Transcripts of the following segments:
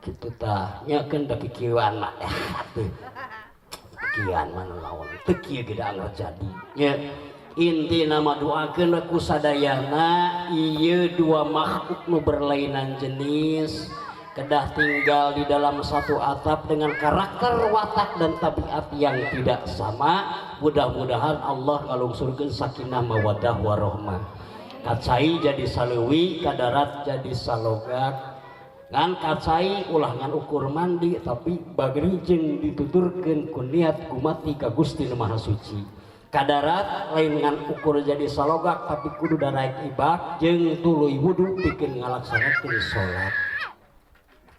Kitu tah nya keun da kikieuan mah atuh. Kikieuan mah naon teu kieu ge da angger jadi nya. Intina mah doakeun we ku sadayana ieu dua makhluk nu berlainan jenis kedah tinggal di dalam satu atap dengan karakter watak dan tabiat yang tidak sama. Mudah-mudahan Allah ngalungsurkeun sakinah mawaddah warahmah. Kacai jadi saleuwi, kadarat jadi salogak. Ngan kacai ulah ngan ukur mandi tapi bagri jeung dituturkeun ku niat gumati ka Gusti Nu Maha Suci. Kadarat lain ngan ukur jadi salogak tapi kudu daraek ibak jeung tuluy wudu pikeun ngalaksanakeun salat.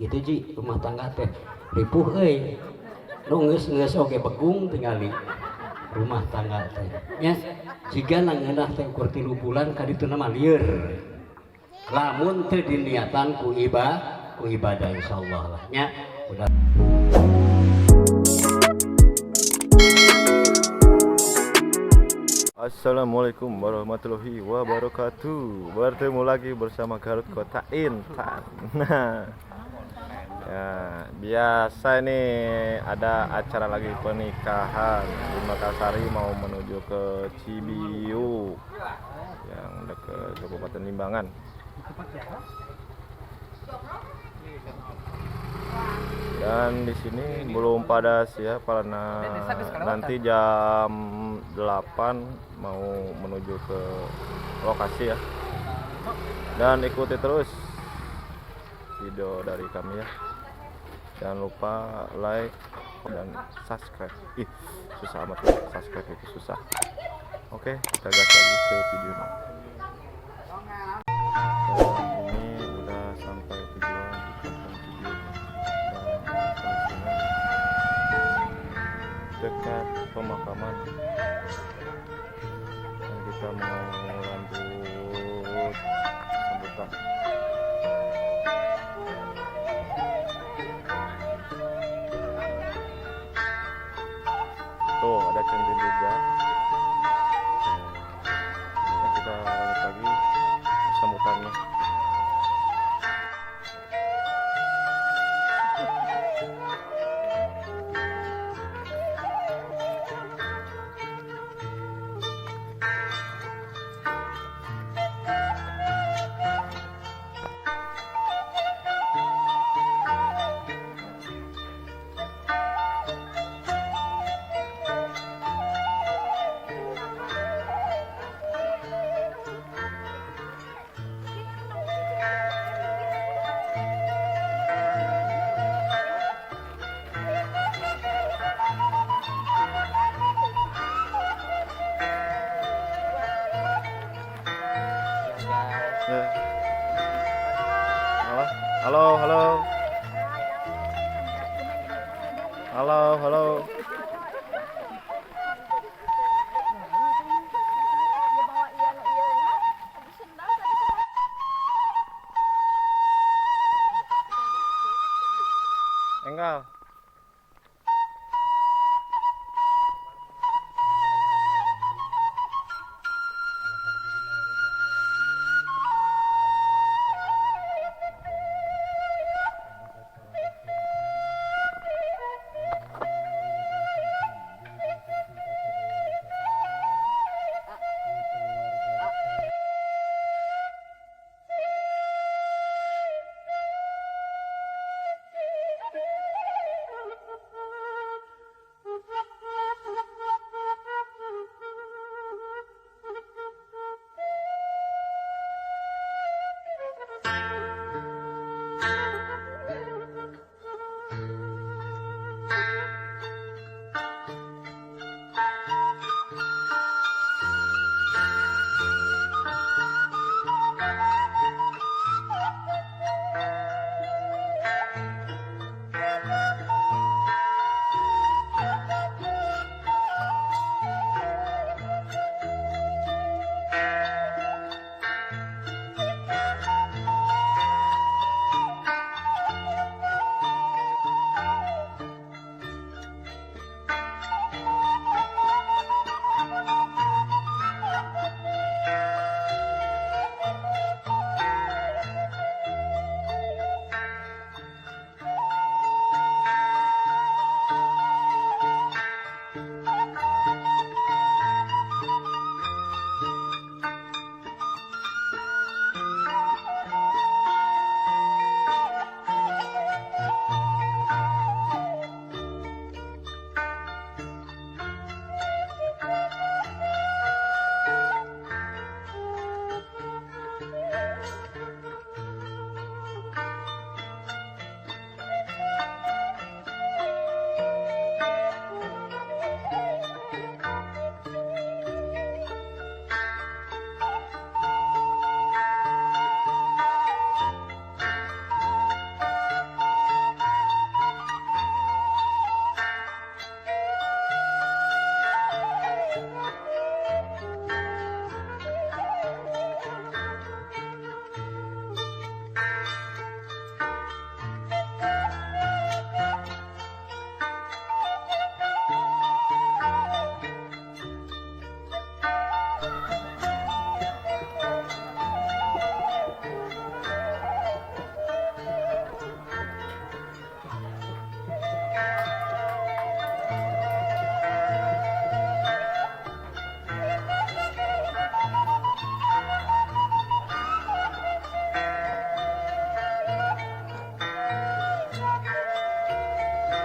Gitu ji rumah tangga teh ripuh euy. Nu geus-geus oge begung tingali rumah tangga teh nya. Jiga ngeunah teh ukur 3 bulan ka dituna mah lieur. Lamun teu diniatan ku ibadah insyaallah lah nya. Udah. Assalamualaikum warahmatullahi wabarakatuh. Bertemu lagi bersama Garut Kota Intan. Nah, ya, biasa ini ada acara lagi pernikahan di Mekarsari mau menuju ke Cibiu yang dekat Kabupaten Limbangan. Dan di sini belum pada siap karena nanti jam 8 mau menuju ke lokasi ya. Dan ikuti terus video dari kami ya. Jangan lupa like dan subscribe. Ih, susah amat ya, subscribe itu susah. Oke, kita gas lagi ke videonya. Dan ini udah sampai tujuan di Kampung Cibiu dan dekat pemakaman. Dan kita mau lanjut sambutan. Tuh ada centin juga. Nah, kita lanjut lagi sambutannya. Halo, halo. Halo, halo. Enggal.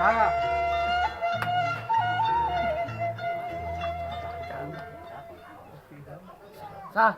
Sah. Sah.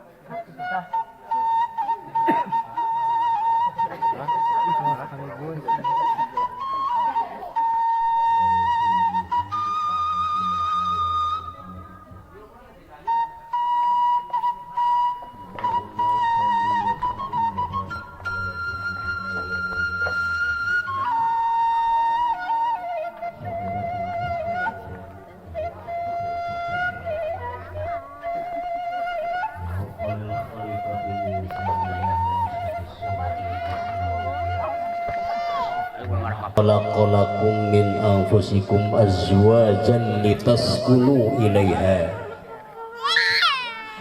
Khalaqalakum min anfusikum azwajan litaskunu ilaiha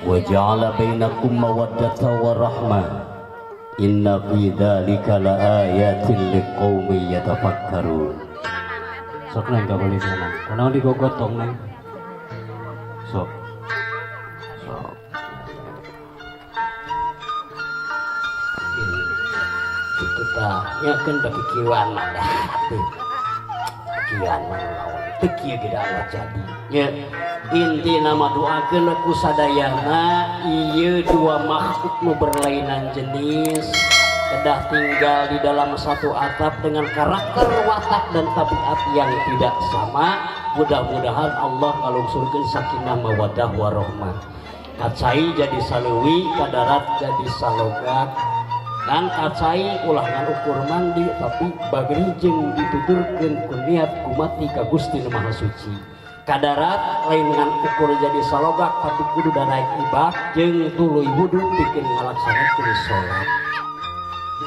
wa ja'ala bainakum mawaddatan wa rahmah inna fi dzalika laayatin liqaumin yatafakkarun. Sok neng gak boleh sana. Kunaon digogotong neng? Sok. Sok. Itu tah nyakeun bagi kieuan mah atuh. Kieuan mah lawan teu kieu ge da jadi. Nya intina mah doakeun ku sadayana ieu dua makhluk nu berlainan jenis kedah tinggal di dalam satu atap dengan karakter, watak dan tabiat yang tidak sama. Mudah-mudahan Allah ngalungsurkeun sakinah mawaddah warahmah. Kacai jadi saleuwi, kadarat jadi salogak. Dan kacai ulah ngan ukur mandi tapi bagri jeung dituturkeun ku niat kumati ka Gusti Nu Maha Suci. Kadarat lain ngan ukur jadi salogak tapi kudu daraek ibak jeung tuluy wudu pikeun ngalaksanakeun salat.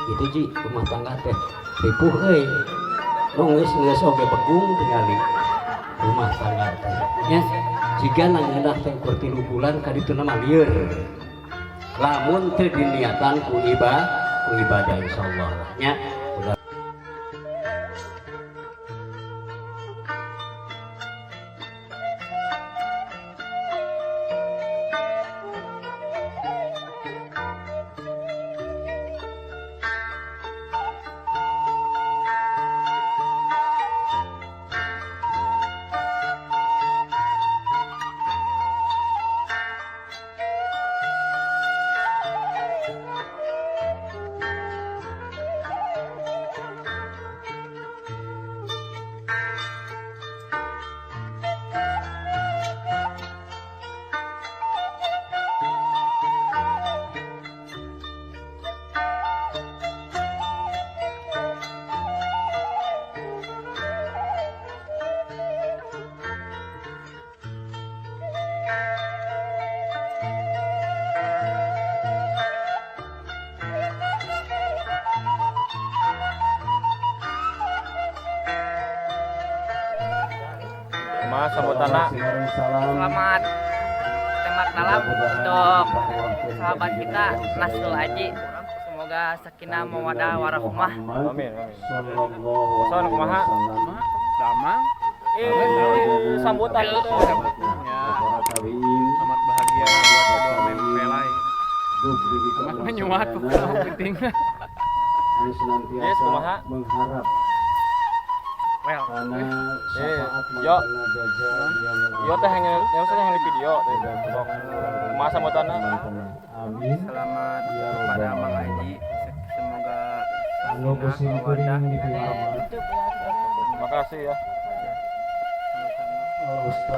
Itu ji rumah tangga teh ripuh euy. Nu geus oge begung tingali rumah tangga teh. Nya jiga ngeunah teh ukur 3 bulan ka dituna mah lieur. Lamun teu diniatan ku ibadah insyaallah nya. Mas sambutanna. Selamat tembak malam untuk sahabat kita Nasrul Aji. Semoga sakinah mawaddah warahmah. Amin amin. Son kumaha? Damang. Sambutan itu. Ya. Selamat bahagia buat kedua mempelai. Selamat menyuat pokoknya penting. Yes, kumaha? Mengharap Well, yo. Yo teh yang yang di video teh. Kumaha sambutanna? Amin. Selamat kepada Mang Aji. Semoga sakinah mawaddah. Terima kasih ya. Ustaz.